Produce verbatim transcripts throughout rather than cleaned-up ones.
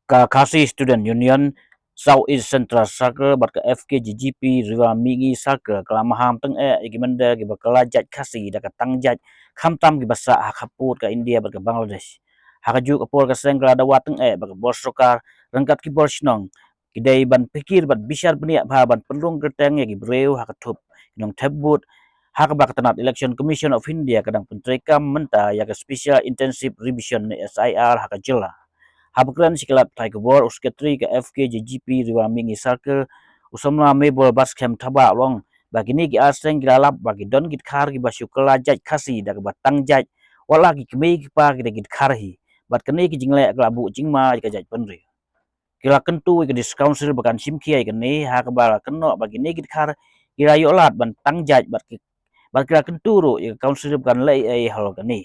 Ka Khasi Student Union South East Central Circle bad ka F K J G P Riwar Mihngi Circle ka la maham tyngeh ïa ki mynder kiba kylla jait Khasi da ka tang jait, khamtam kiba sah ha khappud ka India bad ka Bangladesh. Ha kajuh ka por ka seng ka la dawa tyngeh ba ka bor sorkar ryngkat ki bor shnong ki dei ban pyrkhat bad bishar bniah bha ban pynrung kyrteng ïa ki briew ha ka thup ki nongthep vote, ha kaba ka tnat Election Commission of India ka dang pyntreikam mynta ïa ka Special Intensive Revision ne S I R ha ka jylla. Haba kren sha ki lad pathai khubor, u Secretary ka F K J G P Riwar Mihngi Circle, u samla Mebol Batskhem Thabah, u ong ba kine ki ar seng ki la lap ba ki don ki dkhar kiba shu kylla jait Khasi da kaba tang jait, wat la ki kmie ki kpa ki dei ki dkhar hi, bad kane ka jingleh ka la buh jingma ïa ka jaitbynriew. Ki la kyntu ïa ka District Council ba kan shim khia ïa kane, ha kaba la kynnoh ba kine ki dkhar ki la ïoh lad ban tang jait bad ki, bad ki la kyntu ruh ïa ka Council ba kan leh ei ei halor kane.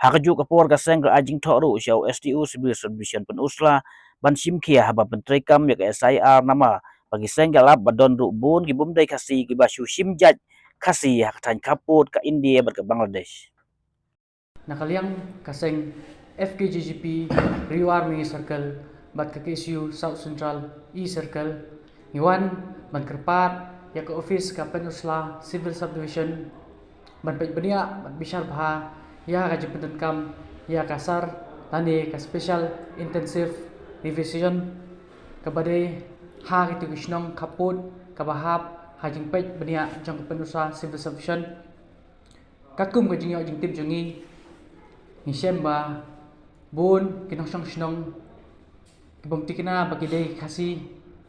Ha kajuh ka por ka seng ka la ai jingthoh ruh sha u S D O Civil Subdivision Pynursla ban shim khia haba pyntreikam ïa ka S I R namar ba ki seng ki la lap ba don ruh bun ki bym dei Khasi kiba shu shim jait Khasi ha ka thaiñ khappud ka India bad ka Bangladesh. Na ka liang ka seng F K J G P Riwar Mihngi Circle bad ka K S U South Central East Circle ngi wan ban kyrpad ïa ka office ka Pynursla Civil Subdivision ban peit bniah bad bishar bha ïa ka jingpyndonkam ïa ka sar lane ka Special Intensive Revision kaba dei ha kito ki shnong khappud kaba hap ha jingpeit bniah jong ka Pynursla Civil Subdivision. Katkum ka jingïoh jingtip jong ngi, ngi shem ba bun ki nongshong shnong ki bym thikna ba ki dei Khasi,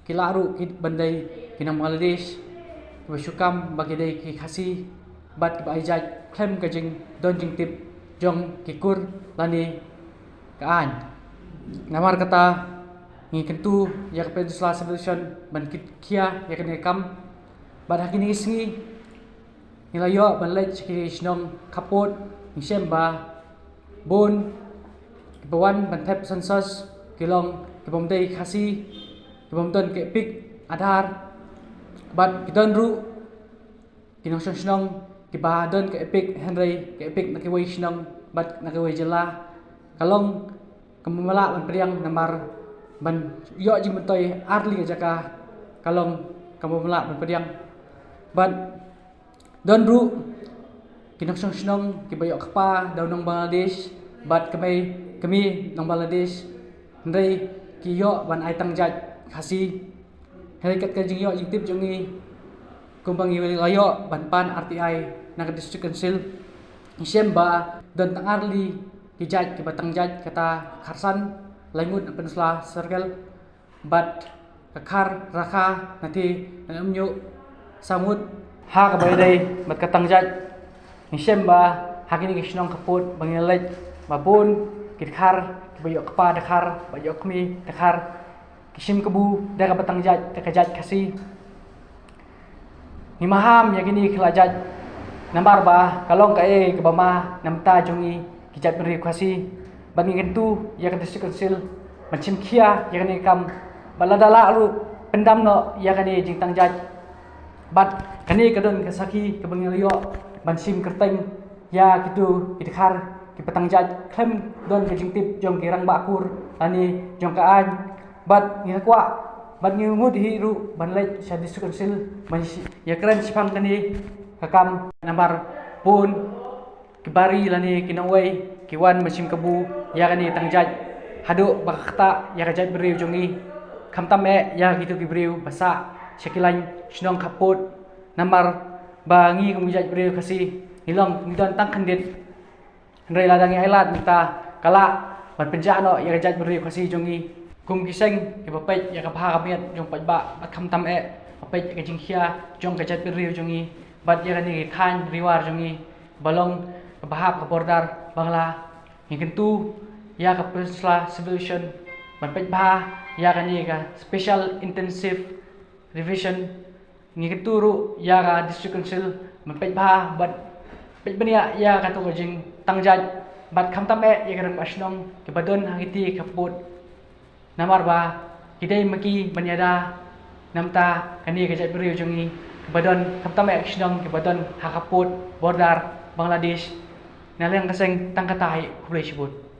ki lah ruh ki ban dei ki nong Bangladesh, kiba shu kam ba ki dei ki Khasi bad kiba ai jait khlem ka jingdon jingtip jong ki kur lane ka aiñ. Namar kata ngi kyntu ïa ka Pynursla Civil Subdivision ban kit khia ïa kane ka kam. Bad ha kine ki sngi ngi la ïoh ban leit sha ki shnong khappud, ngi shem ba bun kiba wan ban thep census ki long ki bym dei Khasi, ki bym don ka EPIC Aadhaar, bad ki don ruh ki nongshong shnong kiba don ka EPIC hynrei ka EPIC na kiwei shnong bad na kiwei jylla. Ka long kaba ym lah ban pdiang namar ban ïoh jingmyntoi ar tylli ka jaka ka long kaba ym lah ban pdiang. Bad don ruh ki nongshong shnong kiba ïoh kpa da u nong Bangladesh bad ka mei kmie nong Bangladesh, hynrei ki ïoh ban ai tang jait Khasi. Hynrei kat ka jingïoh jingtip jong ngi, kumba ngi la ïoh ban pan R T I na ka District Council, ngi shem ba don tang ar tylli ki jait kiba tang jait, kata Kharsan, Laingut na Pynursla Circle, bad ka Khar Rakha na Thie na Umñiuh, Sahngut, ha kaba ïadei bad ka tang jait. Ngi shem ba ha kine ki shnong khappud ba ngi la leit ba bun ki dkhar kiba ïoh kpa dkhar, ba ïoh kmie dkhar, ki shim kabu da kaba tang jait, da ka jait Khasi. Ngi maham ïa kine ki la jait namar ba ka long kaei kaba ma na bynta jong ngi ki jaitbynriew Khasi. Bad ngi kyntu ïa ka District Council ban shim khia ïa kane ka kam, bad lada lah ruh pyndam noh ïa kane jingtang jait. Bad kane ka don ka sakhi kaba ngi la ïoh ban shim kyrteng ïa kito ki dkhar kiba tang jait khlem don ka jingtip jong ki rangbah kur lane jong ka aiñ. Bad ngi la kwah bad ngi ngut hi ruh ban leit sha District Council ban ïakren shaphang kane ka kam namar bun ki bari lane ki nongwei ki wan ban shim kabu ïa kane tang jait haduh ba ka ktah ïa ka jaitbynriew jong ngi. Khamtam eh ïa kito ki briew ba sah sha ki lain shnong khappud, namar ba ngi kum ki jaitbynriew Khasi ngi long ngi don tang khyndiat. Hynrei lada ngi ai lad mynta ka lah ban pynjah noh ïa ka jaitbynriew Khasi jong ngi. Kum ki seng kiba peit ïa ka bha ka miat jong paidbah bad khamtam eh ba peit ïa ka jingkhia jong ka jaitbynriew jong ngi bad ïa kane ka thaiñ Riwar jong ngi ba long kaba hap ka border Bangla, ngi kyntu ïa ka Pynursla Civil Division ban peit bha ïa kane ka Special Intensive Revision. Ngi kyntu ruh ïa ka District Council ban peit bha bad peit bniah ïa kato ka jingtang jait bad khamtam eh ïa ki rangbah shnong kiba don ha kiti ki khappud. Namar ba ki dei ma ki ban ïada na bynta kane ka jaitbynriew jong ngi kiba don, khamtam eh ki shnong kiba don ha khappud border Bangladesh, na liang ka seng tang katai, khublei shibun.